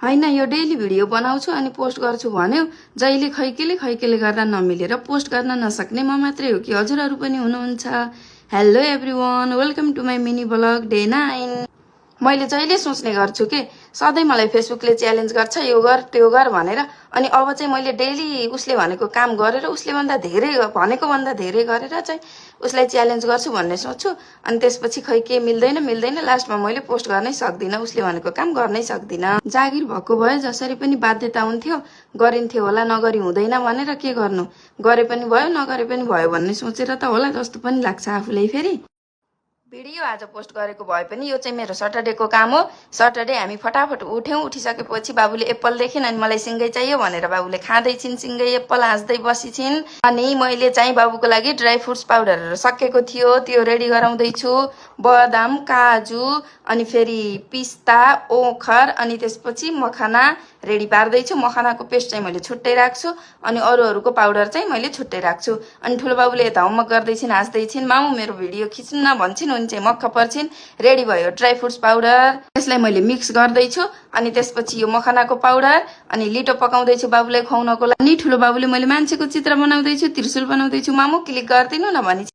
हैन यो daily video बनाउँछु अनि पोस्ट गर्छु भन्यो जहिले खैकेले गर्दा नमिलेर पोस्ट गर्न नसक्ने म मात्रै हो कि हजुरहरु पनि हुनुहुन्छ। Hello everyone, welcome to my mini blog day 9। मैले जहिले सोच्ने गर्छु के सधैँ मलाई फेसबुकले च्यालेन्ज गर्छ यो गर त्यो गर भनेर, अनि अब चाहिँ मैले डेली उसले भनेको काम गरेर उसले भन्दा धेरै भनेको भन्दा धेरै गरेर चाहिँ उसलाई च्यालेन्ज गर्छु भन्ने सोच्छु। अनि त्यसपछि खै के मिल्दैन लास्टमा मैले पोस्ट गर्नै सक्दिनँ, उसले भनेको काम गर्नै सक्दिनँ। जागिर भएको भए जसरी पनि बाध्यता हुन्थ्यो, गरिन्थ्यो होला नगरी हुँदैन भनेर के गर्नु, गरे पनि भयो नगरे पनि भयो भन्ने सोचेर त होला जस्तो पनि लाग्छ आफूलाई। फेरि भिडियो आज पोस्ट गरेको भए पनि यो चाहिँ मेरो सटरडेको काम हो। सटरडे हामी फटाफट उठ्यौँ, उठिसकेपछि बाबुले एप्पल देखिन् अनि मलाई सिँगै चाहियो भनेर बाबुले खाँदै छिन् सिँगै एप्पल, हाँस्दै बसी छिन्। अनि मैले चाहिँ बाबुको लागि ड्राई फ्रुट्स पाउडरहरू सकेको थियो त्यो रेडी गराउँदैछु। बदाम, काजु, अनि फेरि पिस्ता, ओखर, अनि त्यसपछि मखाना रेडी पार्दैछु। मखानाको पेस्ट चाहिँ मैले छुट्टै राख्छु अनि अरूहरूको पाउडर चाहिँ मैले छुट्टै राख्छु। अनि ठुलो बाबुले यता होमवर्क गर्दैछिन्, हाँस्दैछिन्, मामु मेरो भिडियो खिच्नु न भन्छन्, उनी चाहिँ मक्ख पर्छिन्। रेडी भयो ड्राई फ्रुट्स पाउडर, त्यसलाई मैले मिक्स गर्दैछु। अनि त्यसपछि यो मखानाको पाउडर अनि लिटो पकाउँदैछु बाबुलाई खुवाउनको लागि। ठुलो बाबुले मैले मान्छेको चित्र बनाउँदैछु, त्रिशूल बनाउँदैछु, मामु क्लिक गर्दिनु न भनी